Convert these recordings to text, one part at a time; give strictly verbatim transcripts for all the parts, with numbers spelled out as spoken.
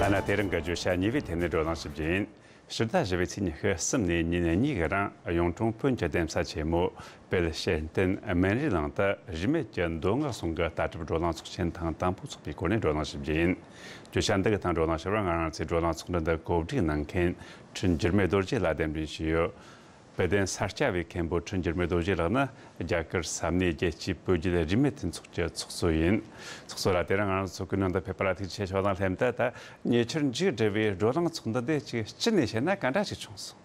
ཐ་ན་དེ་རིང་གི་བརྗོད་བྱ་གཉིས་པའི་ཐད་ནས་བགྲོ་གླེང་ཞིབ་རྒྱུ་ཡིན། ཕྱི་ཟླ་བཞི་པའི་ཚེས་ཉི་ཤུ་གསུམ་ནས་ཉིན་གཉིས་ཀྱི་རིང་གཡུང་དྲུང་བོན་གྱི་གདན་ས་ཆེན་མོ་དཔལ་ཤེར་བསྟན་སྨན་རིའི་གླིང་དུ་རིས་མེད་ཀྱི་མདོ་སྔགས་ཟུང་གི་ལྟ་གྲུབ་བགྲོ་གླེང་ཚོགས་ཆེན་ཐེངས་དང་པོ་འཚོགས་པའི་སྐོར་ནས་བགྲོ་གླེང་ཞིབ་རྒྱུ་ཡིན། བརྗོད་བྱ་འདི་གི་ཐད་བགྲོ་གླེང་ཞིབ་པར་ང་རང་ཚོའི་བགྲོ་གླེང་ཚོགས་འདུ་འདི་གོ་སྒྲིག་གནང་མཁན་ཁྲིན་འགྱུར་མེད་རྡོ་རྗེ་ལགས་གདན་འདྲེན་ཞུས་ཡོད། དཔལ་ལྡན་ས་སྐྱ་བའི་མཁན་པོ་ཁྲིན་འགྱུར་མེད་རྡོ་རྗེ་ལགས་ནི་རྒྱ་གར་ས་གནས་རྒྱལ་སྤྱིའི་བོད་བརྒྱུད་རིས་མེད་མཐུན་ཚོགས་ཀྱི་ཚོགས་གཙོ་ཡིན། ཚོགས་གཙོ་ལགས། དེ་རིང་ང་རང་ཚོ་ཚོགས་ཁང་ནང་དུ་ཕེབས་པ་ལ་ཐུགས་རྗེ་ཆེ་ཞུ་བ་དང་ལྷན་དུ། ད་ཉེ་ཆར་མཇུག་བསྒྲིལ་བའི་བགྲོ་གླེང་ཚོགས་འདུ་འདི་ཅིག་སྤྱི་ནས་བཤད་ན་ག་འདྲ་ཞིག་བྱུང་སོང་།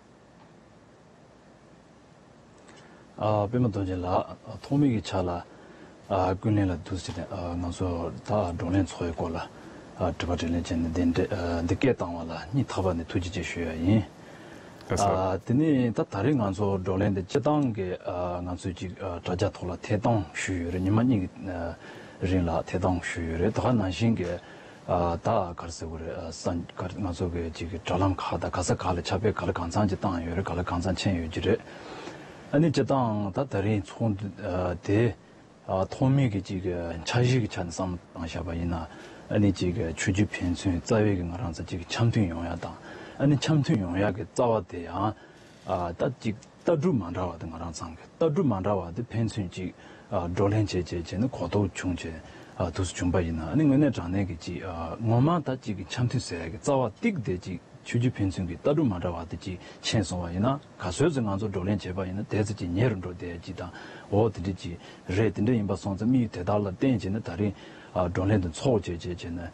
ཨ། པད་མ་རྡོ་རྗེ་ལགས། ཐོག་མའི་གི་ཆ་ལ། ཨ། ཀུན་གླེང་ལ་འདུག་ཟེར་ནས། ཨ། ང་ཚོ་ད་བགྲོ་གླེང་ཚོགས་པའི་སྐོར་ལ། ཨ། དྲི་བ་དྲིས་ལན་བྱས་ནས་འདི་འདྲ། ཨ། འདི་སྐད་བཏང་བ་ལ་སྙིང་ཐག་པ་ནས་ཐུགས་རྗེ་ཆེ་ཞུ་ཡ་ཡིན། ལགས་སོ། ཨ། དེ་ནས་ད་ད་རེས་ང་ཚོ་བགྲོ་གླེང་འདི་སྤྱི་བཏང་གི། ཨ། ང་ཚོས་ཅིག་ཨ། དྲ་རྒྱ་ཐོག་ལ་ཐད་གཏོང་ཞུས་ཡོད་རེད། ཉི་མ་གཉིས་ཀྱི་ཨ། རིང་ལ་ཐད་གཏོང་ཞུས་ཡོད་རེད། ད་ག་ནང་བཞིན་གྱི། ཨ། ད་ག་རེ་ཟེར་དགོས་རེད། ཨ། ས་ག་རེ། ང་ཚོ་གི་ཅིག་གི་དྲ་ལམ་ཁག་དང་ག་ས་ག་ལ་ཁྱབ་སྤེལ་ག་ལ་གང་འཚམ་ཅིག་བཏང་ཡོད་རེད། ག་ལ་གང་འཚམ་ཕྱིན་ཡོད་ཀྱི་རེད། ཨ་ནི་སྤྱི་བཏང་ད་ད་རེས་ཚོགས་འདུ། ཨ། དེ། ཨ། ཐོག་མའི་གི་ཅིག་གི་འཆར་གཞི་གི་ཆ་ནས་བསམ་བློ་བཏང་བཞག་པ་ཡིན་ན། ཨ་ནི་ཅིག་གི་ཆོས་བརྒྱུད་ཕན་ཚུན་རྩ་བའི་གི་ང་རང་ཚོ་ཅིག་གི་འཆམ་མཐུན་ཡོང་ཡ་དང་། ཨ་ནི་འཆམ་མཐུན་ཡོང་ཡ་གི་རྩ་བ་དེ་ཡང་། ཨ། ད་ཅིག་ལྟ་གྲུབ་མ་འདྲ་བ་དེ། ང་རང་ཚང་གི་ལྟ་གྲུབ་མ་འདྲ་བ་དེ་ཕན་ཚུན་ཅིག་ཨ། བགྲོ་གླེང་བྱས་བྱས་བྱས་ནས་གོ་རྟོགས་བྱུང་བྱས། ཨ། དུས་སུ་བྱུང་པ་ཡིན་ན། ཨ་ནི་དངོས་གནས་དྲང་གནས་ཀྱི་ཅིག་ཨ། ངོ་མ་ད་ཅིག་གི་འཆམ་མཐུན་ཟེར་ཡ་གི་རྩ་བ་ཏིག་དེ་ཅིག་ཆོས་བརྒྱུད་ཕན་ཚུན་གྱི་ལྟ་གྲུབ་མ་འདྲ་བ་དེ་ཅིག་ཕྱིན་སོང་བ་ཡིན་ན། ག་ཚོད་ཙམ་ང་ཚོ་བགྲོ་གླེང་བྱས་པ་ཡིན་ན་དེ་ཙམ་ཅིག་ཉེ་རུ་འགྲོ་བསྡད་ཅིག་དང་། འོ་དེ་འདྲ་ཅིག་རེད། དེ་འདྲ་ཡིན་པ་སོང་ཙང་དམིགས་ཡུལ་དེ་དག་ལ་བརྟེན་བྱས་ནས་ད་རིང་ཨ། བགྲོ་གླེང་དེ་ཚོགས་བྱས་བྱས་བྱས་ནས།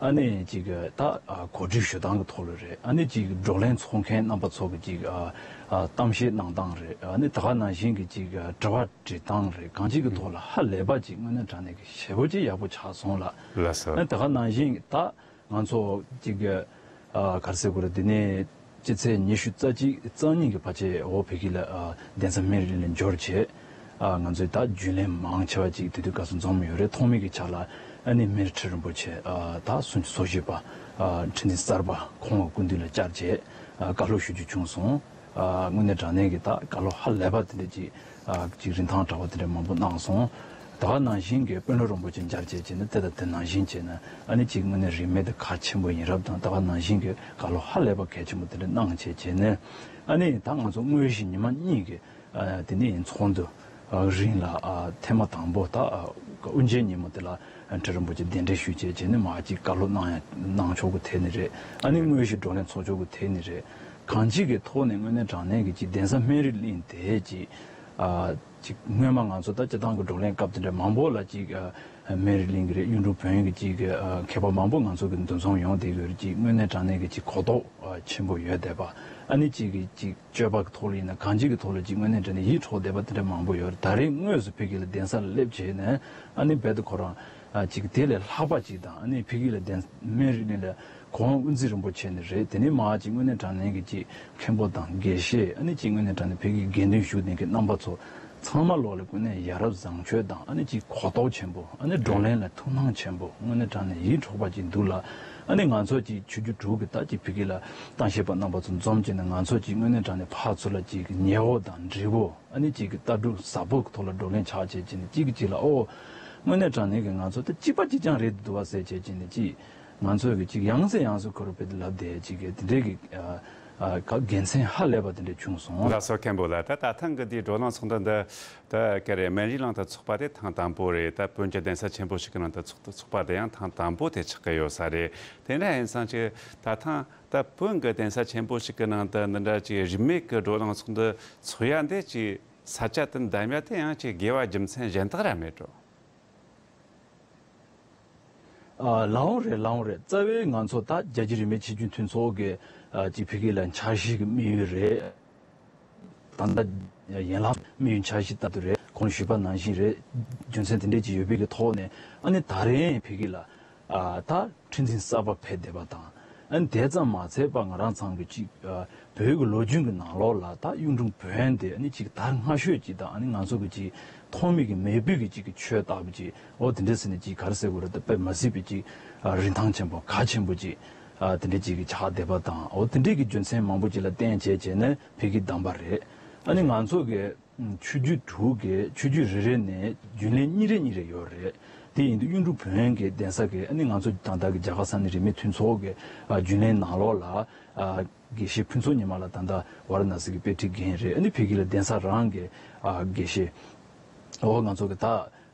ཨ་ནི་ཅིག་ད་ཨ། གོ་སྒྲིག་ཞུ་སྟངས་ཀྱི་ཐོག་ལ་རེད། ཨ་ནི་ཅིག་བགྲོ་གླེང་ཚོགས་མཁན་རྣམ་པ་ཚོ་གི་ཅིག་ཨ། ཨ། གཏམ་བཤད་གནང་སྟངས་རེད། ཨ་ནི་ད་ག་ནང་བཞིན་གྱི་ཅིག་ཨ། དྲི་བ་དྲིས་སྟངས་རེད། གང་ཅིའི་གི་ཐོག་ལ་ཧ་ལས་པ་ཅིག་དངོས་གནས་དྲང་གནས་ཀྱི་ཞེ་པོ་ཅིག་ཡག་པོ་ཆགས་སོང་ལ། ལགས་སོ། ཨ་ནི་ད་ག་ནང་བཞིན་ད། ང་ཚོ་གཅིག་གི་ཨ། ག་རེ་ཟེར་དགོས་རེད། འདི་ནས་སྤྱི་ཚེས་ཉི་ཤུ་རྩ་གཅིག་རྩ་གཉིས་ཀྱི་བར་ཆད་འོག་བོད་ཁུལ་ལ་ཨ། གདན་ས་སྨན་རི་གླིང་ལ་འབྱོར་བྱས། ཨ། ང་ཚོས་ད་རྒྱུན་ལས་མང་ཆེ་བ་ཅིག་དེ་དུས་སྐབས་སུ་འཛོམས་ཡོད་རེད། ཐོག་མའི་གི་ཆ་ལ་ཨ་ནི་སྨན་རི་ཁྲི་རིན་པོ་ཆེ། ཨ། ད་སུམ་ཅུ་སོ་བཞི་པ། ཨ། ཁྲི་འཛིན་གསར་པ་ཁོང་གི་སྐུ་མདུན་ལ་བཅར་བྱས། ཨ། བཀའ་སློབ་ཞུ་རྒྱུ་བྱུང་སོང་། ཨ། དངོས་གནས་དྲང་གནས་ཀྱི་ད་བཀའ་སློབ་ཧ་ལས་པ་དེ་འདྲ་ཅིག་ཨ། ཅིག་རིན་ཐང་དྲག་པོ་དེ་འདྲ་མང་པོ་གནང་སོང་། ད་ག་ནང་བཞིན་གྱི་དཔོན་སློབ་རིན་པོ་ཆེ་མཇལ་བཅས་བྱས་ནས་དེ་དང་དེ་ནང་བཞིན་བྱས་ནས། ཨ་ནི་ཅིག་དངོས་གནས་རིས་མེད་དུ་གལ་ཆེན་པོ་ཡིན་རབས་དང་། ད་ག་ནང་བཞིན་གྱི་བཀའ་སློབ་ཧ་ལས་པ་གལ་ཆེན་པོ་དེ་འདྲ་གནང་བྱས་བྱས་ནས། ཨ་ནི་ད་ང་ཚོ་དངོས་གཞི་ཉི་མ་གཉིས་ཀྱི་ཨ། དེ་ནས་ཚོགས་འདུ་ཨ། རིང་ལ་ཨ། ཐེངས་མ་དང་པོ་ད་ཨ། དབུ་འབྱེད་ཉིན་མོ་དེ་ལ་ཁྲི་རིན་པོ་ཆེ་གདན་འདྲེན་ཞུས་བྱས་བྱས་ནས་མར་ཅིག་བཀའ་སློབ་གནང་ཡ་གནང་ཕྱོགས་ཀྱི་ཐད་ནས་རེད། ཨ་ནི་དངོས་གཞི་བགྲོ་གླེང་ཚོགས་ཕྱོགས་ཀྱི་ཐད་ནས་རེད། གང་ཅིའི་གི་ཐོག་ནས་དངོས་གནས་དྲང་གནས་ཀྱི་ཅིག་གདན་ས་སྨན་རི་གླིང་དེ་ཅིག་ཨ། ཅིག་སྔོན་མ་ང་ཚོ་ད་སྤྱི་བཏང་གི་བགྲོ་གླེང་སྐབས་དེ་འདྲ་མང་པོ་ལ་ཅིག་ཨ། སྨན་རི་གླིང་གི་རེད། གཡུང་དྲུང་བོན་གྱི་ཅིག་ཨ། མཁས་པ་མང་པོ་ང་ཚོ་གི་འདུ་འཛོམས་ཡོང་བསྡད་ཡོད་རེད། ཅིག་དངོས་གནས་དྲང་གནས་ཀྱི་ཅིག་གོ་རྟོགས་ཨ། ཆེན་པོ་ཡོད་བསྡད་པ། ཨ་ནི་ཅིག་གི་ཅིག་སྤྱོད་པ་གི་ཐོག་ལ་ཡིན་ན། གང་ཅིའི་གི་ཐོག་ལ་ཅིག་དངོས་གནས་དྲང་གནས་ཡིད་འཕྲོག་བསྡད་པ་དེ་འདྲ་མང་པོ་ཡོད་རེད། ད་རེས་དངོས་སུ་ཕ་གི་ལ་གདན་ས་ལ་སླེབས་བྱས་ནས། ཨ་ནི་རྦད་དེ་ཁོ་རང་ཨ། ཅིག་དེ་ལས་ལྷག་པ་ཅིག་དང་། ཨ་ནི་ཕ་གི་ལ་གདན་སྨན་རི་གླིང་ལ་གོང་དབུ་འཛིན་རིན་པོ་ཆེ་ནས་རེད། དེ་ནས་མར་ཅིག་དངོས་གནས་དྲང་གནས་ཀྱི་ཅིག་མཁན་པོ་དང་དགེ་བཤེས། ཨ་ནི་ཅིག་དངོས་གནས་དྲང་གནས་ཕ་གི་དགེ་འདུན་བཞུགས་གནས་ཀྱི་རྣམ་པ་ཚོ་ཚང་མ་ལོག་ལ་ཀུན་ནས་ཡ་རབས་བཟང་སྤྱོད་དང་། ཨ་ནི་ཅིག་གོ་རྟོགས་ཆེན་པོ། ཨ་ནི་བགྲོ་གླེང་ལ་ཐུགས་སྣང་ཆེན་པོ། དངོས་གནས་དྲང་གནས་ཡིད་འཕྲོག་པ་ཅིག་འདུག་ལ། ཨ་ནི་ང་ཚོ་ཅིག་ཆོས་བརྒྱུད་དྲུག་གི་ད་ཅིག་ཕ་གི་ལ་གཏམ་བཤད་པ་རྣམ་པ་ཚོ་འཛོམས་བྱས་ནས། ང་ཚོ་ཅིག་དངོས་གནས་དྲང་གནས་ཕར་ཚུར་ལ་ཅིག་ཉེ་བོ་དང་འདྲིས་བོ། ཨ་ནི་ཅིག་གི་ལྟ་གྲུབ་ཟབ་པོ་གི་ཐོག་ལ་བགྲོ་གླེང་ཆགས་བྱས་བྱས་ནས། གཅིག་གིས་གཅིག་ལ། ཨོ། དངོས་གནས་དྲང་གནས་ཀྱི་ང་ཚོ་ད་གཅིག་པ་གཅིག་རྐྱང་རེད་འདུག་བ་ཟེར་བྱས་བྱས་ནས། ཅིག་ང་ཚོ་གི་ཅིག་ཡང་སེ་ཡང་སེ་ཁོ་རང་དཔེ་དེ་ལབ་བསྡད་ཅིག་གི་དེ་འདྲའི་གི་ཨ། ཨ། ག་དགེ་མཚན་ཧ་ལས་པ་དེ་འདྲ་བྱུང་སོང་། ལགས་སོ། མཁན་པོ་ལགས། ད་ད་ཐེངས་གི་འདིའི་བགྲོ་གླེང་ཚོགས་འདུ་འདི་ད་ག་རེ་སྨན་རིའི་གླིང་དུ་ཚོགས་པ་དེ་ཐེངས་དང་པོ་རེད། ད་བོན་གྱི་གདན་ས་ཆེན་པོ་ཞིག་གི་ནང་དུ་ཚོགས་ཚོགས་པ་དེ་ཡང་ཐེངས་དང་པོ་དེ་ཆགས་ཀྱི་ཡོད་ས་རེད། དེ་འདྲ་ཡིན་ཙང་ཅིག་ད་ཐེངས། ད་བོན་གྱི་གདན་ས་ཆེན་པོ་ཞིག་གི་ནང་དུ་འདི་འདྲ་ཅིག་རིས་མེད་ཀྱི་བགྲོ་གླེང་ཚོགས་འདུ་ཚོགས་ཡ་འདི་ཅིག་ས་ཆ་དེ་འདེམས་ཡ་དེ་ཡང་ཅིག་དགོས་པ་རྒྱུ་མཚན་གཞན་དག་ར་མེད་འགྲོ། ཨ། ལགས་འོང་རེད། ལགས་འོང་རེད། རྩ་བའི་ང་ཚོ་ད་རྒྱལ་སྤྱིའི་རིས་མེད་ཆོས་བརྒྱུད་མཐུན་ཚོགས་ཀྱི་ཨ། ཅིག་ཕ་གི་ལ་འཆར་གཞི་གི་དམིགས་ཡུལ་རེད། ད་ལྟ་ཡན་ལག་དམིགས་ཡུལ་འཆར་གཞི་ལྟར་དུ་རེད། གོང་ཞུས་པ་ནང་བཞིན་རེད། རྒྱུ་མཚན་དེ་འདྲས་ཅིག་ཡོད་པའི་གི་ཐོག་ནས། ཨ་ནི་ད་རེས་ཕ་གི་ལ་ཨ། ད་ཁྲི་འཛིན་གསར་པ་ཕེབས་བསྡད་པ་དང་། ཨ་ནི་དེ་ཙམ་མ་ཚད་པ་ང་རང་ཚང་གི་ཅིག་ཨ། བོད་ཀྱི་ལོ་རྒྱུས་ཀྱི་ནང་ལོགས་ལ་ད་གཡུང་དྲུང་བོན་དེ་ཨ་ནི་ཅིག་དར་སྔ་ཤོས་ཅིག་དང་། ཨ་ནི་ང་ཚོ་གི་ཅིག་ཐོག་མའི་གི་མེས་པོའི་གི་ཅིག་གི་ཆོས་ལྟ་བུ་ཅིག། འོ་དེ་འདྲས་ཟེར་ནས་ཅིག་ག་རེ་ཟེར་དགོས་རེད། ད་དཔེ་མ་སྲིད་པའི་ཅིག་ཨ། རིན་ཐང་ཆེན་པོ་གལ་ཆེན་པོ་ཅིག་ཨ། དེ་འདྲས་ཅིག་གི་ཆགས་བསྡད་པ་དང་། འོ་དེ་འདྲས་ཀྱི་རྒྱུ་མཚན་མང་པོ་ཅིག་ལ་བརྟེན་བྱས་བྱས་ནས་ཕ་གི་བདམས་པ་རེད། ཨ་ནི་ང་ཚོ་གི་ཆོས་བརྒྱུད་དྲུག་གི་ཆོས་བརྒྱུད་རེ་རེ་ནས་རྒྱུན་ལས་གཉིས་རེ་གཉིས་རེ་ཡོད་རེད། དེ་ཡིན་དུས་གཡུང་དྲུང་བོན་གྱི་གདན་ས་གི་ཨ་ནི་ང་ཚོ་ད་ལྟ་གི་རྒྱ་གར་ས་གནས་རིས་མེད་མཐུན་ཚོགས་ཀྱི་ཨ་རྒྱུན་ལས་ནང་ལོགས་ལ་ཨ་དགེ་བཤེས་ཕུན་ཚོགས་ཉི་མ་ལགས་ད་ལྟ་ཝཱ་ར་ཎ་སི་གི་དཔེ་ཁྲིད་འགན་རེད། ཨ་ནི་ཕ་གི་ལ་གདན་ས་རང་གི་ཨ་དགེ་བཤེས་འོ་ང་ཚོ་གི་ད་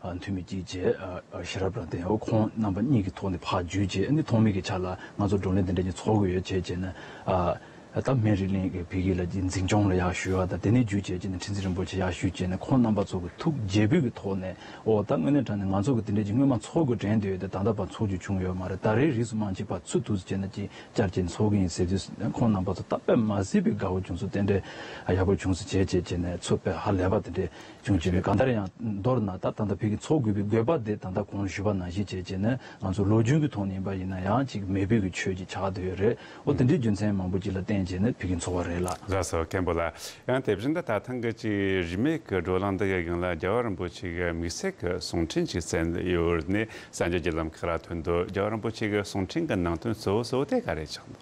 ཨ་འཐུས་མི་གཅིག་བྱས་ཨ་ཨ་ཤེས་རབ་རང་བསྟན་འོ་ཁོང་རྣམ་པ་གཉིས་ཀྱི་ཐོག་ནས་ཕར་བརྒྱུད་བྱས། ཨ་ནི་ཐོག་མའི་གི་ཆ་ལ་ང་ཚོ་བགྲོ་གླེང་དེ་འདྲ་ཅིག་ཚོགས་དགོས་ཡོད་བྱས་བྱས་ནས་ཨ། ད་སྨན་རི་གླིང་གི་ཕ་གི་ལ་འཛིན་སྐྱོང་ལ་ཡར་ཞུ་བ་དང་། དེ་ནས་བརྒྱུད་བྱས་ཀྱི་ནི་ཁྲི་འཛིན་རིན་པོ་ཆེ་ཡར་ཞུས་བྱས་ནས་ཁོང་རྣམ་པ་ཚོ་གི་ཐུགས་དགྱེས་པོའི་གི་ཐོག་ནས་འོ་ད་དངོས་གནས་དྲང་གནས་ང་ཚོ་གི་དེ་འདྲས་ཀྱི་སྔོན་མ་ཚོགས་དགོས་དྲན་བསྡད་ཡོད་དེ་ད་ལྟ་བར་ཚོགས་རྒྱུ་བྱུང་ཡོད་མ་རེད། ད་རེས་རིས་སུ་མ་ཆད་པར་ཚུར་དུས་སུ་བྱས་ན་ཅིག་བཅར་བྱས་ནས་ཚོགས་ཀྱི་ཡིན་ཟེར་དུས་ཁོང་རྣམ་པ་ཚོ་ད་དཔེ་མ་སྲིད་པའི་དགའ་བོ་བྱུང་སོང་། དེ་འདྲས་ཡག་པོ་བྱུང་སོང་བྱས་བྱས་བྱས་ནས་ཚོགས་དཔེ་ཧ་ལས་པ་དེ་འདྲས་བྱུང་བྱས་ནས་གང་ལྟར་ཡང་མདོར་ན་ད་ད་ལྟ་ཕ་གི་ཚོགས་དགོས་པའི་དགོས་པ་དེ་ད་ལྟ་གོང་ཞུས་པ་ནང་བཞིན་བྱས་བྱས་ནས་ང་ཚོ་ལོ་རྒྱུས་ཀྱི་ཐོག་ནས་ཡིན་པ་ཡིན་ན་ཡང་ཅིག་མེད་པའི་གི་ཆོས་ཅིག་ཆགས་བསྡད་ཡོད་རེད། འོ་དེ་འདྲའི་རྒྱུ་མཚན་མང་པོ་ཅིག་ལ་བརྟེན་བྱས་ནས་ཕ་གི་ཚོགས་པ་རེད་ལ། ལགས་སོ་མཁན་པོ་ལགས། ཡང་དེ་བཞིན་དུ་ད་ཐེངས་ཀྱི་ཅིག་རིས་མེད་ཀྱི་བགྲོ་གླེང་འདི་གི་སྒང་ལ་རྒྱལ་བ་རིན་པོ་ཆེ་གི་དམིགས་བསལ་གྱི་གསུང་འཕྲིན་ཅིག་གསན་ཡོད་ནས་གསན་རྒྱ་བརྒྱུད་ལམ་ཁག་ལ་ཐོན་འདུག་རྒྱལ་བ་རིན་པོ་ཆེ་གི་གསུང་འཕྲིན་གྱི་ནང་དོན་གཙོ་བོ་གཙོ་བོ་དེ་ག་རེ་ཆགས་འདུག་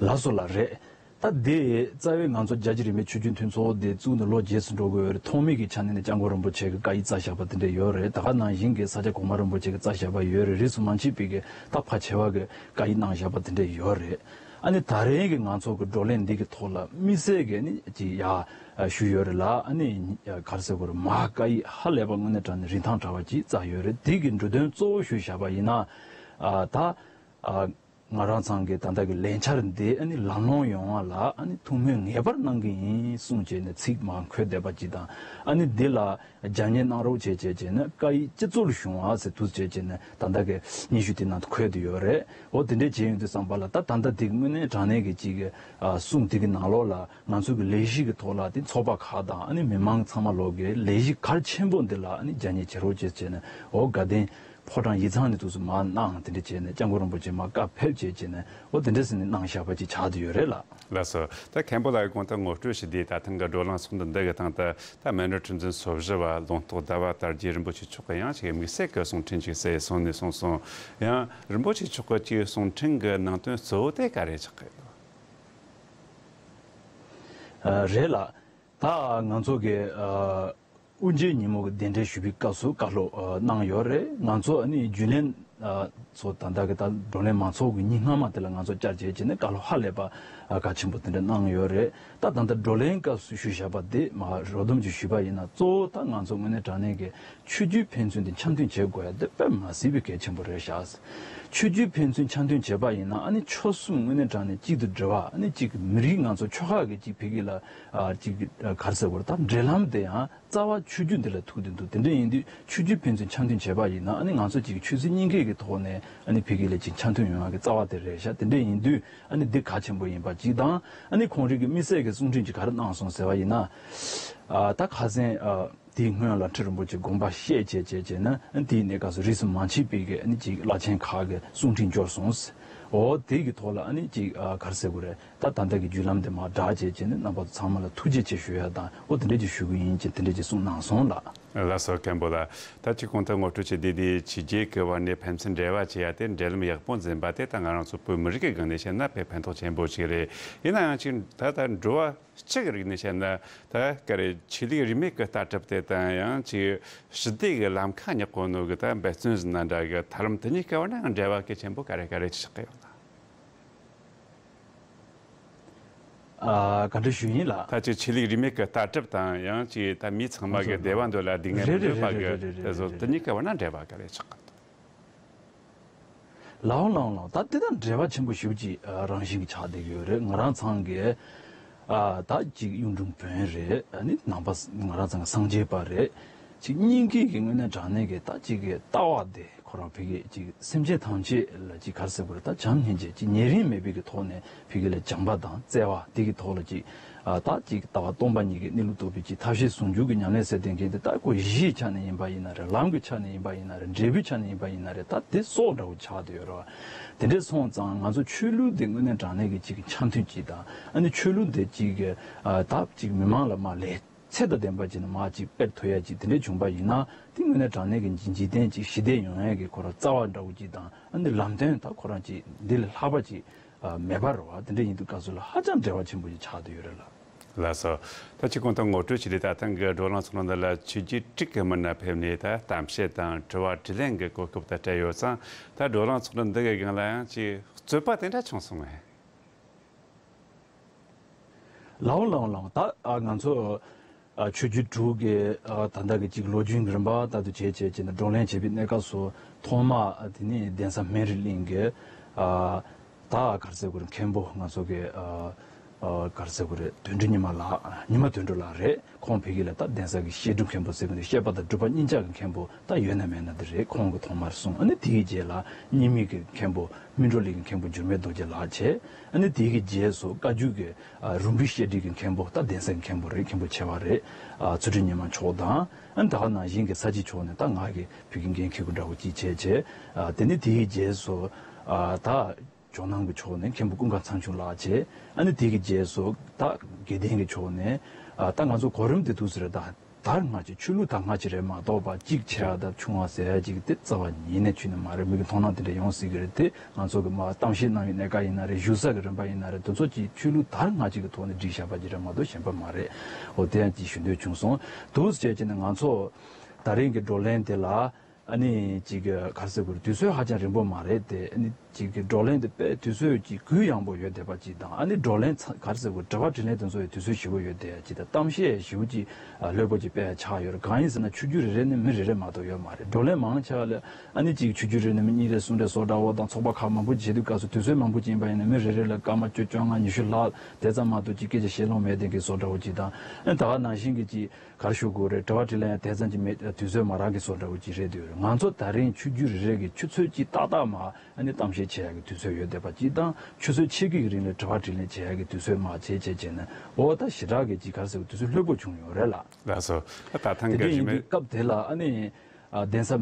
ལགས་སོ་ལགས་རེད། ད་དེ་རྩ་བའི་ང་ཚོ་རྒྱལ་སྤྱིའི་རིས་མེད་ཆོས་བརྒྱུད་མཐུན་ཚོགས་དེ་བཙུགས་ནས་ལོ་རྗེས་སུ་འགྲོ་གི་ཡོད་རེད། ཐོག་མའི་གི་ཆ་ནས་ནི་སྐྱབས་མགོན་རིན་པོ་ཆེ་གི་བཀའ་ཡིག་རྩ་བཞག་པ་དེ་འདྲ་ཡོད་རེད། ད་ག་ནང་བཞིན་གི་ས་སྐྱ་གོང་མ་རིན་པོ་ཆེ་གི་རྩ་བཞག་པ་ཡོད་རེད། རིས་སུ་མ་ཆད་པའི་གི་ད་ཕལ་ཆེ་བ་གི་བཀའ་ཡིག་གནང་བཞག་པ་དེ་འདྲ་ཡོད་རེད། ཨ་ནི་ད་རེས་གི་ང་ཚོ་གི་བགྲོ་གླེང་འདི་གི་ཐོག་ལ་དམིགས་བསལ་གི་ནི་ཅིག་ཡ་ཞུས་ཡོད་རེད་ལ། ཨ་ནི་ག་རེ་ཟེར་དགོས་རེད། མ་བཀའ་ཡིག་ཧ་ལས་པ་དངོས་གནས་དྲང་གནས་རིན་ཐང་བྲལ་བ་ཅིག་རྩ་ཡོད་རེད། དེ་གི་འབྲུ་དོན་གཙོ་བོ་ཞུས་བཞག་པ་ཡིན་ན་ཨ་ད་ཨ། ང་རང་ཚང་གི་ད་ལྟ་གི་ལས་འཆར་འདི་ཨ་ནི་ལམ་ལྷོང་ཡོང་བ་ལ་ཨ་ནི་ཐུགས་སྨོན་ངེས་པར་གནང་གི་ཡིན་གསུངས་བྱས་ནས་ཚིག་མར་འཁོད་བསྡད་པ་ཅིག་དང་། ཨ་ནི་འདི་ལ་རྒྱབ་གཉེར་གནང་རོགས་བྱས་བྱས་བྱས་ནས་བཀའ་ཡིག་ཅི་གཙོ་ལ་བྱུང་བ་ཟེར་དུས་བྱས་བྱས་ནས་ད་ལྟ་གི་སྙན་ཞུ་དེ་ནང་དུ་འཁོད་བསྡད་ཡོད་རེད། འོ་དེ་འདྲས་བྱས་ཡོང་དུས་ཙམ་པ་ལ་ད་ད་ལྟ་འདི་གི་དངོས་གནས་དྲང་གནས་ཀྱི་ཅིག་གི་ཨ་གསུང་དེ་གི་ནང་ལོགས་ལ་ང་ཚོ་གི་ལས་གཞི་གི་ཐོག་ལ་དེ་ཚོགས་པ་ཁག་དང་ཨ་ནི་མི་མང་ཚང་མ་ལོག་གི་ལས་གཞི་གལ་ཆེན་པོ་འདི་ལ་ཨ་ནི་རྒྱབ་གཉེར་བྱེད་རོགས་བྱས་བྱས་ནས་འོ་དགའ་ལྡན། ཕོ་བྲང་ཡིག་ཚང་ནས་དུས་སུ་མར་གནང་། དེ་འདྲ་བྱས་ནས་སྐྱབས་མགོན་རིན་པོ་ཆེ་མར་བཀའ་ཕེབས་བྱས་བྱས་ནས་འོ་དེ་འདྲ་ཟེར་ནས་གནང་བཞག་པ་ཅིག་ཆགས་བསྡད་ཡོད་རེད་ལ། ལགས་སོ། ད་མཁན་པོ་ལགས་ཀྱིས་གོང་དུ་ངོ་སྤྲོད་ཞུས་དུས་ད་ཐེངས་ཀྱི་བགྲོ་གླེང་ཚོགས་འདུ་འདི་གི་སྟེང་དུ་ད་སྨན་རི་ཁྲི་འཛིན་སོ་བཞི་བ་ལུང་རྟོགས་ཟླ་བ་དར་རྒྱས་རིན་པོ་ཆེ་མཆོག་གིས་ཡང་ཅིག་དམིགས་བསལ་གྱི་གསུང་འཕྲིན་ཅིག་གསན་སོང་ནས་གསུངས་སོང་། ཡང་རིན་པོ་ཆེ་མཆོག་གི་ཅིག་གསུང་འཕྲིན་གྱི་ནང་དོན་གཙོ་བོ་དེ་ག་རེ་ཆགས་ཀྱི་ཡོད། ཨ། རེད་ལ། ད་ང་ཚོ་གི་ཨ། དབུ་འབྱེད་ཉིན་མོ་གི་གདན་འདྲེན་ཞུ་བའི་སྐབས་སུ་བཀའ་སློབ་ཨ། གནང་ཡོད་རེད། ང་ཚོ་ཨ་ནི་རྒྱུན་ལས་ཨ། ཚོ་ད་ལྟ་གི་ད་བགྲོ་གླེང་མ་ཚོགས་ཀྱི་ཉིན་སྔ་མ་དེ་ལ་ང་ཚོ་བཅར་བྱས་བྱས་ནས་བཀའ་སློབ་ཧ་ལས་པ་ཨ། གལ་ཆེན་པོ་དེ་འདྲ་གནང་ཡོད་རེད། ད་ད་ལྟ་བགྲོ་གླེང་སྐབས་སུ་ཞུས་བཞག་པ་དེ་མར་རོབ་སྡོམ་ཅིག་ཞུས་པ་ཡིན་ན། གཙོ་བོ་ད་ང་ཚོ་དངོས་གནས་དྲང་གནས་ཀྱི་ཆོས་བརྒྱུད་ཕན་ཚུན་དེ་འཆམ་མཐུན་བྱེད་དགོས་ཡ་དེ་དཔེ་མ་སྲིད་པའི་གལ་ཆེན་པོ་རེད་ཤག་ཆོས་བརྒྱུད་ཕན་ཚུན་འཆམ་མཐུན་བྱེད་པ་ཡིན་ན་ཨ་ནི་ཆོལ་གསུམ་དངོས་གནས་དྲང་གནས་གཅིག་ཏུ་སྒྲིལ་བ། ཨ་ནི་གཅིག་མི་རིགས་ང་ཚོ་ཆོལ་ཁ་གི་གཅིག་ཕ་གི་ལ་ཨ་གཅིག་ག་རེ་ཟེར་དགོས་རེད། ད་འབྲེལ་ལམ་དེ་ཡང་རྩ་བ་ཆོས་བརྒྱུད་འདི་ལ་ཐུག་བསྡད་འདུག་དེ་འདྲ་ཡིན་དུས་ཆོས་བརྒྱུད་ཕན་ཚུན་འཆམ་མཐུན་བྱེད་པ་ཡིན་ན་ཨ་ནི་ང་ཚོ་གཅིག་ཆོས་སྲིད་གཉིས་ཀའི་གི་ཐོག་ནས་ཨ་ནི་ཕ་གི་ལ་གཅིག་འཆམ་མཐུན་ཡོང་ཡ་གི་རྩ་བ་དེ་རེད་ཤག་དེ་འདྲ་ཡིན་དུས་ཨ་ནི་འདི་གལ་ཆེན་པོ་ཡིན་པ་གཅིག་དང་། ཨ་ནི་ཁོང་རང་གི་དམིགས་བསལ་གྱི་གསུང་འཕྲིན་གཅིག་ག་རེ་གནང་སོང་ཟེར་བ་ཡིན་ན། ཨ་ད་ཁ་སང་ཨ། དེའི་སྔོན་ལ་ཁྲི་རིན་པོ་ཆེ་དགོངས་པ་བཞེས་བྱས་བྱས་བྱས་ནས་དེའི་གནས་སྐབས་སུ་རིས་སུ་མ་མཆིས་པའི་གི་ཨ་ནི་ཅིག་བླ་ཆེན་ཁག་གི་གསུང་འཕྲིན་འབྱོར་སོང་། འོ་དེ་གི་ཐོག་ལ་ཨ་ནི་ཅིག་ཨ་ག་རེ་ཟེར་དགོས་རེད། ད་ད་ལྟ་གི་བརྒྱུད་ལམ་དེ་མར་བསྒྲགས་བྱས་བྱས་ནས་རྣམ་པ་ཚོ་ཚང་མ་ལ་ཐུགས་རྗེ་ཆེ་ཞུ་ཡ་དང་འོ་དེ་འདྲ་ཅིག་ཞུ་གི་ཡིན་ཅེས་དེ་འདྲ་ཅིག་གསུངས་གནང་སོང་ལགས། ལགས་སོ་མཁན་པོ་ལགས། ད་ཅིག་གོང་དུ་ངོ་སྤྲོད་བྱས་དེ་དེ་ཕྱི་རྒྱལ་གྱི་བར་ནས་ཕན་ཚུན་འབྲེལ་བ་བྱེད་ཡ་དེ་འབྲེལ་ལམ་ཡག་པོ་འཛིན་པ་དེ་ད་ང་རང་ཚོ་བོད་མི་རིགས་ཀྱི་སྒང་ནས་བཤད་ན་དཔེ་ཕན་ཐོགས་ཆེན་པོ་ཞིག་རེད། ཡིན་ན་ཡང་ཅིག་ད་ལྟ་འགྲོ་བ། སྤྱི་གི་རིག་གནས་བཤད་ན་ད་ག་རེ་ཆོས་ལུགས་རིས་མེད་ཀྱི་ལྟ་གྲུབ་དེ་དང་ཡང་ཅིག་ཞི་བདེ་གི་ལམ་ཁ་སྙེག་གོ་ནོ་གི་ད་འབད་བརྩོན་ཟེར་ན་འདྲ་གི་ཐབས་ལམ་དེ་གཉིས་ཀ་བར་ན་འབྲེལ་བ་གལ་ཆེན་པོ་ག་རེ་ག་རེ་ཆགས་ཀྱི་ཡོད་ན། ཨ་ག་འདྲ་ཞུ་ཡིན་ལ། ད་ཅིག་ཆོས་ལུགས་རིས་མེད་ཀྱི་ལྟ་གྲུབ་དང་ཡང་ཅིག་ད་མིའི་ཚང་མ་གི་བདེ་བ་འདོད་ལ་སྡུག་བསྔལ་མི་འདོད་པ་གི་དེ་ཚོ་དེ་གཉིས་ཀ་བར་ན་འབྲེལ་བ་ག་རེ་ཆགས་ཀྱི་འདུག་ལའོ་ལའོ་ལའོ། ད་དེ་དང་འབྲེལ་བ་ཆེན་པོ་ཞེ་པོ་ཅིག་ཨ་རང་བཞིན་གྱི་ཆགས་བསྡད་ཀྱི་ཡོད་རེད། ང་རང་ཚང་གི་ཨ་ད་ཅིག་གཡུང་དྲུང་བོན་རེད། ཨ་ནི་ནང་པ་ང་རང་ཚང་གི་སངས་རྒྱས་པ་རེད། ཅིག་སྙིང་གི་གི་དངོས་གནས་དྲང་གནས་ཀྱི་ད་ཅིག་གི་ལྟ་བ་དེ་ཁོ་རང་ཕ་གི་ཅིག་སེམས་ཅན་ཐམས་ཅད་ལ་ཅིག་ག་རེ་ཟེར་དགོས་རེད། ད་བྱམས་སྙིང་རྗེ་ཅིག་ཉེ་རིང་མེད་པའི་གི་ཐོག་ནས་ཕ་གི་ལ་བྱམས་པ་དང་བརྩེ་བ་དེ་གི་ཐོག་ལ་ཅིག་ཨ་ད་ཅིག་ལྟ་བ་སྟོང་པ་ཉིད་ཀྱི་གནས་ལུགས་རྟོགས་པའི་ཅིག་ཐབས་ཤེས་ཟུང་འཇུག་གི་ཉམས་ལེན་ཟེར་དེ་འགན་དེ་ད་ཁོ་གཞིའི་ཆ་ནས་ཡིན་པ་ཡིན་ན་རེད། ལམ་གྱི་ཆ་ནས་ཡིན་པ་ཡིན་ན་རེད། འབྲས་བུའི་ཆ་ནས་ཡིན་པ་ཡིན་ན་རེད། ད་དེ་སྲོག་འདྲ་བོ་ཆགས་བསྡད་ཡོད་རེད་བ། དེ་འདྲས་སོང་ཙང་ང་ཚོ་ཆོས་ལུགས་དེ་དངོས་གནས་དྲང་གནས་ཀྱི་ཅིག་འཆམ་མཐུན་ཅིག་དང་ཨ་ནི་ཆོས་ལུགས་དེ་ཅིག་གི་ཨ་ད་ཅིག་མི་མང་ལ་མ་ལས་ཚད་དང་ལྡན་པ་ཅིག་ནས་མ་ཅིག་སྤེལ་ཐུབ་ཡ་ཅིག་དེ་འདྲས་བྱུང་པ་ཡིན་ན་དེ་དངོས་གནས་དྲང་གནས་ཀྱི་འཇིག་རྟེན་ཅིག་ཞི་བདེ་ཡོང་ཡ་གི་ཁོ་རང་རྩ་བ་འདྲ་བོ་ཅིག་དང་ཨ་ནི་ལམ་སྟོན་ད་ཁོ་རང་ཅིག་འདི་ལས་ལྷག་པ་ཅིག་ཨ་མེད་པ་རེད་བ། དེ་འདྲ་ཡིན་དུས་སྐབས་སུ་ལ་ཧ་ཅང་འབྲེལ་བ་ཆེན་པོ་ཞིག་ཆགས་བསྡད་ཡོད་རེད་ལ། ལགས་སོ། ད་ཅི་གོང་དུ་ངོ་སྤྲོད་བྱས་ཏེ། ད་ཐེངས་ཀྱི་བགྲོ་གླེང་ཚོགས་འདུ་འདི་ལ་ཆོས་བརྒྱུད་དྲུག་གི་མི་སྣ་ཕེབས་ནས་ད་གཏམ་བཤད་དང་དྲི་བ་དྲིས་ལན་གྱི་གོ་སྐབས་ད་སྤྲད་ཡོད་ཙང་། ད་བགྲོ་གླེང་ཚོགས་འདུ་འདི་གི་སྒང་ལ་ཡང་ཅིག་རྩོད་པ་དེ་འདྲ་བྱུང་སོང་ངས། ལའོ་ལའོ་ལའོ། ད་ཨ་ང་ཚོ་ཨ་ཆོས་བརྒྱུད་དྲུག་གི་ཨ་ད་ལྟ་གི་ཅིག་ལོ་རྒྱུས་ཀྱི་རིམ་པ་ལྟར་དུ་བྱས་བྱས་བྱས་ནས་བགྲོ་གླེང་བྱས་པའི་གནས་སྐབས་སུ། ཐོག་མ་ཨ་དེ་ནི་གདན་ས་སྨན་རི་གླིང་གི་ཨ་ད་ག་རེ་ཟེར་དགོས་རེད། མཁན་པོ་ང་ཚོ་གི་ཨ་ཨ་ག་རེ་ཟེར་དགོས་རེད། དོན་གྲུབ་ཉི་མ་ལགས། ཉི་མ་དོན་གྲུབ་ལགས་རེད། ཁོང་ཕ་གི་ལ་ད་གདན་ས་གི་བཤད་སྒྲུབ་མཁན་པོ་ཟེར་གི་འདུག། བཤད་པ་དང་སྒྲུབ་པ་གཉིས་ཆ་གི་མཁན་པོ་ད་ཡོད་ན་མེད་ན་དེ་རེད། ཁོང་གི་ཐོག་མར་གསུངས། ཨ་ནི་དེའི་རྗེས་ལ་རྙིང་མའི་གི་མཁན་པོ་སྨིན་གྲོལ་གླིང་གི་མཁན་པོ་འགྱུར་མེད་རྡོ་རྗེ་ལགས་བྱས། ཨ་ནི་དེའི་གི་རྗེས་སུ་བཀའ་བརྒྱུད་ཀྱི་ཨ་རོང་པའི་བཤད་ཁྲིད་ཀྱི་མཁན་པོ་ད་གདན་ས་གི་མཁན་པོ་རེད། མཁན་པོ་ཆེ་བ་རེད། ཨ་ཚུལ་ཁྲིམས་ཉི་མ་མཆོག་དང་། ཨ་ནི་ད་ག་ནང་བཞིན་གྱི་ས་སྐྱའི་ཕྱོགས་ནས་ད་ང་གི་ཕ་གི་འགན་འཁྱེར་དགོས་འདྲ་བོ་ཅིག་བྱས་བྱས། ཨ་དེ་ནི་དེའི་རྗེས་སུ་ཨ་ད་ཇོ་ནང་གི་ཕྱོགས་ནས་མཁན་པོ་ཀུན་དགའ་ཚངས་ཆུང་ལགས་བྱས། ཨ་ནི་དེ་གི་རྗེས་སུ་ད་དགེ་ལྡན་གྱི་ཕྱོགས་ནས་ཨ་ད་ང་ཚོ་གོ་རིམ་དེ་འདུག་ཟེར། ད་དར་སྔ་ཅིག་ཆོས་ལུགས་དར་སྔ་ཅིག་རེད་མ་གཏོགས་པ། གཅིག་ཆེ་བ་དང་ཆུང་བ་ཟེར་ཡ་ཅིག་དེ་རྩ་བ་ཉིད་ནས་ཆོས་ནས་མ་རེད། མི་གི་མཐོང་སྣང་དེ་འདྲ་ཡོང་སྲིད་གི་རེད། དེ་ང་ཚོ་གི་མ་གཏམ་བཤད་གནང་བའི་གནས་སྐབས་ཡིན་ན་རེད། བཞུགས་ས་གི་རིམ་པ་ཡིན་ན་རེད། དེ་ཚོ་ཅིག་ཆོས་ལུགས་དར་སྔ་ཅིག་གི་ཐོག་ནས་བསྒྲིགས་བཞག་པ་ཅིག་རེད་མ་གཏོགས་གཞན་པ་མ་རེད། འོ་དེ་ཡང་ཅིག་ཞུ་འདོད་བྱུང་སོང་། འདུག་ཟེར་བྱས་ནས་ང་ཚོ་ད་རིང་གི་བགྲོ་གླེང་དེ་ལ། ཨ་ནི་ཅིག་ག་རེ་ཟེར་དགོས་རེད། དུས་ཚོད་ཧ་ཅང་རིང་པོ་མ་རེད་དེ། ཨ་ནི་ཅིག་གི་བགྲོ་གླེང་དེ་དཔེ་དུས་ཚོད་ཀྱི་གུ་ཡངས་པོ་ཡོད་བསྡད་པ་ཅིག་དང་། ཨ་ནི་བགྲོ་གླེང་ཚ་ག་རེ་ཟེར་དགོས། དྲི་བ་དྲིས་ལན་དེ་ཚོ་ཡི་དུས་ཚོད་ཞེ་པོ་ཡོད་བསྡད་ཡ་ཅིག་དང་། གཏམ་བཤད་ཞེ་པོ་ཅིག་ཨ་ལྷོད་པོ་ཅིག་དཔེ་ཆགས་ཡོད་རེད། གང་ཡིན་ཟེར་ན་ཆོས་བརྒྱུད་རེ་རེ་ནས་མི་རེ་རེ་མ་གཏོགས་ཡོད་མ་རེད། བགྲོ་གླེང་མང་ཆེ་བ་ལ་ཨ་ནི་ཅིག་ཆོས་བརྒྱུད་རེ་ནས་མི་གཉིས་རེ་གསུམ་རེ་སོ་འདྲ་བོ་དང་། ཚོགས་པ་ཁག་མང་པོ་བྱེད་དུས་སྐབས་སུ་དུས་ཚོད་མང་པོ་ཅིག་ཡིན་པ་ཡིན་ན་མི་རེ་རེ་ལ་སྐར་མ་བཅུ་བཅོ་ལྔ་ཉི་ཤུ་ལྷག་དེ་ཙམ་མ་གཏོགས་ཅིག་སྐད་ཆ་བཤད་ལོང་མེད་དེ་གི་སོ་འདྲ་བོ་ཅིག་དང་། ཨ་ནི་ད་ག་ནང་བཞིན་གི་ཅིག་ག་རེ་ཞུ་དགོས་རེད། དྲི་བ་དྲིས་ལན་ཡང་དེ་ཙམ་གྱི་མེད། དུས་ཚོད་མ་རག་གི་བཟོ་འདྲ་བོ་ཅིག་རེད་འདུག། ང་ཚོ་ད་རིང་ཆོས་བརྒྱུད་རེ་རེ་གི་ཆུ་ཚོད་གཅིག་ཏག་ཏག་མ་ཨ་ནི་གཏམ་བཤད་བྱེད་ཡག་གི་དུས་ཚོད་ཡོད་བསྡད་པ་གཅིག་དང་། ཆུ་ཚོད་ཕྱེད་ཀའི་རིང་ལ་དྲི་བ་དྲིས་ལན་བྱེད་ཡག་གི་དུས་ཚོད་མ་བྱེད་བྱེད་བྱས་ནས། འོ་ད་ཞེ་དྲག་གི་ཅིག་ག་རེ་ཟེར་དགོས། དུས་ཚོད་ལྷོད་པོ་བྱུང་ཡོད་རེད་ལ། ལགས་སོ། ད་ཐང་དེ་འདྲ་ག་རིམ་ཡིན་པའི་པས་སྐབས་དེ་ལ་ཨ་ནི་ཨ་གདན་ས་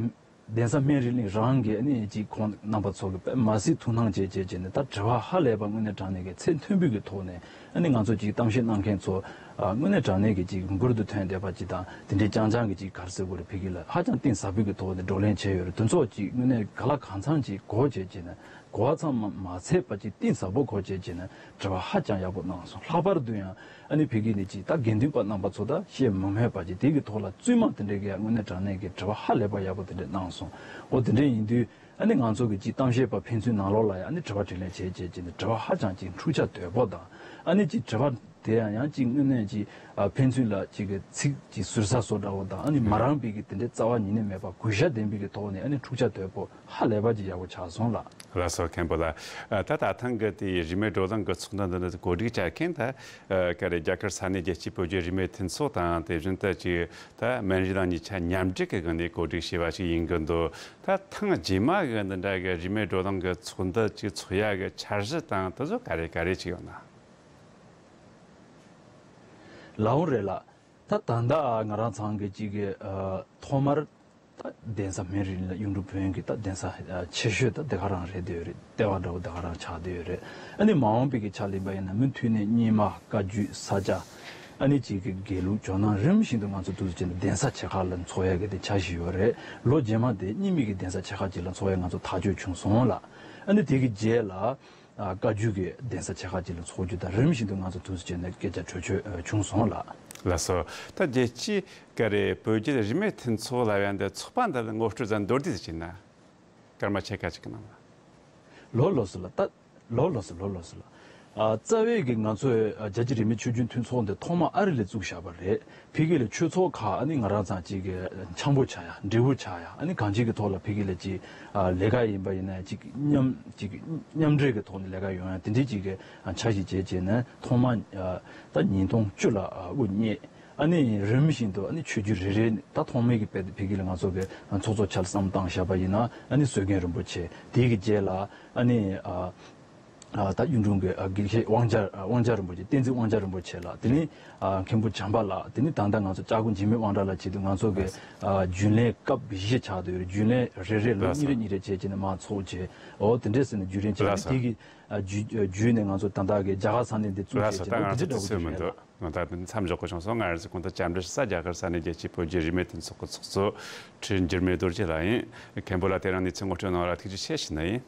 གདན་ས་སྨན་རི་གླིང་རང་གི་ཨ་ནི་ཅིག་ཁོང་རྣམ་པ་ཚོ་གི་དཔེ་མ་སྲིད་ཐུགས་སྣང་བྱེད་བྱེད་བྱས་ནས། ད་དྲི་བ་ཧ་ལས་པ་དངོས་གནས་དྲང་གནས་ཀྱི་ཚད་མཐོན་པོའི་གི་ཐོག་ནས། ཨ་ནི་ང་ཚོ་ཅིག་གཏམ་བཤད་གནང་མཁན་ཚོ་ཨ་དངོས་གནས་དྲང་གནས་ཀྱི་ཅིག་འབུར་དུ་ཐོན་བསྡད་པ་ཅིག་དང་། དེ་འདྲའི་རྐྱང་རྐྱང་གི་ཅིག་ག་རེ་ཟེར་དགོས་རེད། ཕ་གི་ལ་ཧ་ཅང་གཏིང་ཟབ་པོའི་གི་ཐོག་ནས་བགྲོ་གླེང་བྱས་ཡོད་རེད། དེ་ཚོ་ཅིག་དངོས་གནས་ག་ལ་གང་འཚམ་ཅིག་གོ་བྱས་བྱས་ནས། གོ་བ་ཚང་མ་མ་ཚད་པ་ཅིག་གཏིང་ཟབ་པོ་གོ་བྱས་བྱས་ནས་དྲི་བ་ཧ་ཅང་ཡག་པོ་གནང་སོང་། ལྷག་པར་དུ་ཡང་ཨ་ནི་ཕ་གི་ནས་ཅིག་ད་དགེ་འདུན་པ་རྣམ་པ་ཚོ་ད་བཤད་མི་སྨོན་པ་ཅིག་དེ་གི་ཐོག་ལ་བཙུན་མ་དེ་འདྲའི་གི་ཡང་དངོས་གནས་དྲང་གནས་ཀྱི་དྲི་བ་ཧ་ལས་པ་ཡག་པོ་དེ་འདྲ་གནང་སོང་། འོ་དེ་འདྲ་ཡིན་དུས་ཨ་ནི་ང་ཚོ་གི་ཅིག་གཏམ་བཤད་པ་ཕན་ཚུན་ནང་ལོགས་ལ་ཡང་ཨ་ནི་དྲི་བ་དྲིས་ལན་བྱས་བྱས་བྱས་ནས་དྲི་བ་ཧ་ཅང་ཅིག་འཁྲུག་ཆ་དོད་པོ་དང་། ཨ་ནི་ཅིག་དྲི་བ་དེ་ཡང་ཡང་ཅིག་དངོས་གནས་ཅིག་ཨ་ཕན་ཚུན་ལ་ཅིག་གི་ཚིག་ཅིག་ཟུར་ཟ་བཟོ་འདྲ་བོ་དང་། ཨ་ནི་མ་རངས་པའི་གི་དེ་འདྲའི་རྩ་བ་ཉིད་ནས་མེད་པ། གུས་ཞབས་ལྡན་པའི་གི་ཐོག་ནས་ཨ་ནི་འཁྲུག་ཆ་དོད་པོ་ཧ་ལས་པ་ཅིག་ཡག་པོ་ཆགས་སོང་ལགས། ལགས་སོ། མཁན་པོ་ལགས། ཨ་ད་ད་ཐེངས་ཀྱི་དེའི་རིས་མེད་བགྲོ་གླེང་གི་ཚོགས་འདུ་འདི་ནི་གོ་སྒྲིག་བྱ་མཁན་ད་ཨ་ག་རེ། རྒྱ་གར་ས་གནས་རྒྱལ་གཅེས་བོད་བརྒྱུད་རིས་མེད་མཐུན་ཚོགས་དང་། དེ་བཞིན་དུ་ཅིག་ད་སྨན་རི་དང་གཉིས་ཆ་མཉམ་འབྲེལ་གྱི་སྒང་ནས་གོ་སྒྲིག་བྱས་པ་ཞིག་ཡིན་གྱི་འདུག། ད་ཐེངས་རྗེས་མ་གི་འདི་འདྲ་གི་རིས་མེད་བགྲོ་གླེང་གི་ཚོགས་འདུ་ཅིག་ཚོགས་ཡག་གི་འཆར་གཞི་དང་དེ་ཚོ་ག་རེ་ག་རེ་ཅིག་ཡོད་ན། ལའོ་རེད་ལགས། ད་ད་ལྟ་ང་རང་ཚང་གི་ཅིག་གི་ཨ་ཐོག་མར་ད་གདན་ས་སྨན་རི་ལ་གཡུང་དྲུང་བོན་གྱི་ད་གདན་ས་ཨ་ཆེ་ཤོས་ད་དེ་ག་རང་རེད་བསྡད་ཡོད་རེད། ལྟེ་བ་འདྲ་བོ་དེ་ག་རང་ཆགས་བསྡད་ཡོད་རེད། ཨ་ནི་མ་འོངས་པའི་གི་ཆ་ལེན་པ་ཡིན་ན་མུ་མཐུད་ནས་རྙིང་མ། བཀའ་བརྒྱུད། ས་སྐྱ། ཨ་ནི་ཅིག་གི་དགེ་ལུགས། ཇོ་ནང་རིམ་བཞིན་དུ་ང་ཚོ་འདུག་སེ་བྱས་ནས་གདན་ས་ཆེ་ཁག་ལ་འཚོགས་ཡག་གི་དེ་འཆར་གཞི་ཡོད་རེད། ལོ་རྗེས་མ་དེ་རྙིང་མའི་གི་གདན་ས་ཆེ་ཁག་ཅིག་ལ་འཚོགས་ཡག་ང་ཚོ་ཐག་གཅོད་བྱུང་སོང་ལགས། ཨ་ནི་དེ་གི་རྗེས་ལ་ཨ་བཀའ་བརྒྱུད་ཀྱི་གདན་ས་ཆེ་ཁག་ཅིག་ལ་འཚོགས་རྒྱུ་དང་། རིམ་བཞིན་དུ་ང་ཚོ་འདུག་སེ་བྱས་ནས་སྐད་ཆ་གྲོས་ཆོད་ཨ་བྱུང་སོང་ལགས། ལགས་སོ། ད་རྒྱལ་སྤྱིའི་ག་རེ་བོད་བརྒྱུད་རིས་མེད་མཐུན་ཚོགས་ལབ་ཡག་འདི་ཚོགས་པ་འདི་ལ་ངོ་སྤྲོད་ཙམ་མདོར་བསྡུས་ཅིག་ན། སྐར་མ་ཕྱེད་ཀ་ཅིག་གི་ནང་ལ། ལགས་ལགས་སོ་ལགས། ད་ལགས་ལགས་སོ་ལགས་ལགས་སོ་ལགས། ཨ་རྩ་བའི་གི་ང་ཚོའི་ཨ་རྒྱལ་སྤྱིའི་རིས་མེད་ཆོས་བརྒྱུད་མཐུན་ཚོགས་འདི་ཐོག་མ་ཨ་རི་ལ་བཙུགས་བཞག་པ་རེད། ཕ་གི་ལ་ཆོས་ཚོགས་ཁག་ཨ་ནི་ང་རང་ཚང་གཅིག་གི་འཆམ་པོ་ཆགས་ཡ། འབྲེལ་བོ་ཆགས་ཡ། ཨ་ནི་གང་ཅིའི་གི་ཐོག་ལ་ཕ་གི་ལ་ཅིག་ཨ་ལས་ཀ་ཡིན་པ་ཡིན་ན་ཅིག་མཉམ་ཅིག་མཉམ་འབྲེལ་གི་ཐོག་ནས་ལས་ཀ་ཡོང་ཡ་དེ་འདྲའི་ཅིག་གི་ཨ་འཆར་གཞི་བྱས་བྱས་ནས་ཐོག་མ་ཨ་ད་ཉིས་སྟོང་བཅུ་ལ་ཨ་དབུ་བརྙེས། ཨ་ནི་རིམ་བཞིན་དུ་ཨ་ནི་ཆོས་བརྒྱུད་རེ་རེ་ད་ཐོག་མའི་གི་དཔེ་ཕ་གི་ལ་ང་ཚོ་གི་ཚོགས་གཙོ་ཆ་ལ་བསམ་བློ་བཏང་བཞག་པ་ཡིན་ན། ཨ་ནི་སྲོལ་རྒྱུན་རིན་པོ་ཆེ། དེའི་གི་རྗེས་ལ་ཨ་ནི་ཨ་ཨ་ད་གཡུང་དྲུང་གི་ཨ་དགེ་བཤེས་དབང་རྒྱལ། ཨ་དབང་རྒྱལ་རིན་པོ་ཆེ། བསྟན་འཛིན་དབང་རྒྱལ་རིན་པོ་ཆེ་ལགས། དེ་ནི་ཨ་མཁན་པོ་བྱམས་པ་ལགས། དེ་ནི་ད་ལྟ་ང་ཚོ་སྐྱབས་མགོན་འཇིགས་མེད་དབང་གྲགས་ལགས་བྱེད་དུས་ང་ཚོ་གི་ཨ་རྒྱུན་ལས་སྐབས་བཞི་ཆགས་བསྡད་ཡོད་རེད། རྒྱུན་ལས་རེ་རེ་ལོ་གཉིས་རེ་གཉིས་རེ་བྱས་བྱས་ནས་མར་ཚོགས་བྱས། འོ་དེ་འདྲས་ཟེར་ནས་བརྒྱུད་རིམ་བྱས། ཨ་ནི་དེ་གི་ཨ་བརྒྱུད་བརྒྱུད་ནས་ང་ཚོ་ད་ལྟ་གི་རྒྱ་གར་ས་གནས་འདི་བཙུགས་བྱས་བྱས། འོ་དེ་འདྲས་འདྲ་བོ་ཅིག་རེད་ལགས། ང་ད་མཚམས་འཇོག་དགོས་བྱུང་སོང་། ང་རང་ཚོ་གོང་དུ་བཅར་འདྲི་ཞུ་ས་རྒྱ་གར་ས་གནས་རྒྱལ་གཅེས་བོད་བརྒྱུད་རིས་མེད་མཐུན་ཚོགས་ཀྱི་ཚོགས་གཙོ་ཁྲི་འགྱུར་མེད་རྡོ་རྗེ་ལགས་ཡིན། མཁན་པོ་ལགས་དེ་རིང་གནས་ཚུལ་ངོ་སྤྲོད་གནང་བ་ལ་ཐུགས་རྗེ་ཆེ་ཞུ་ནི་ཡིན།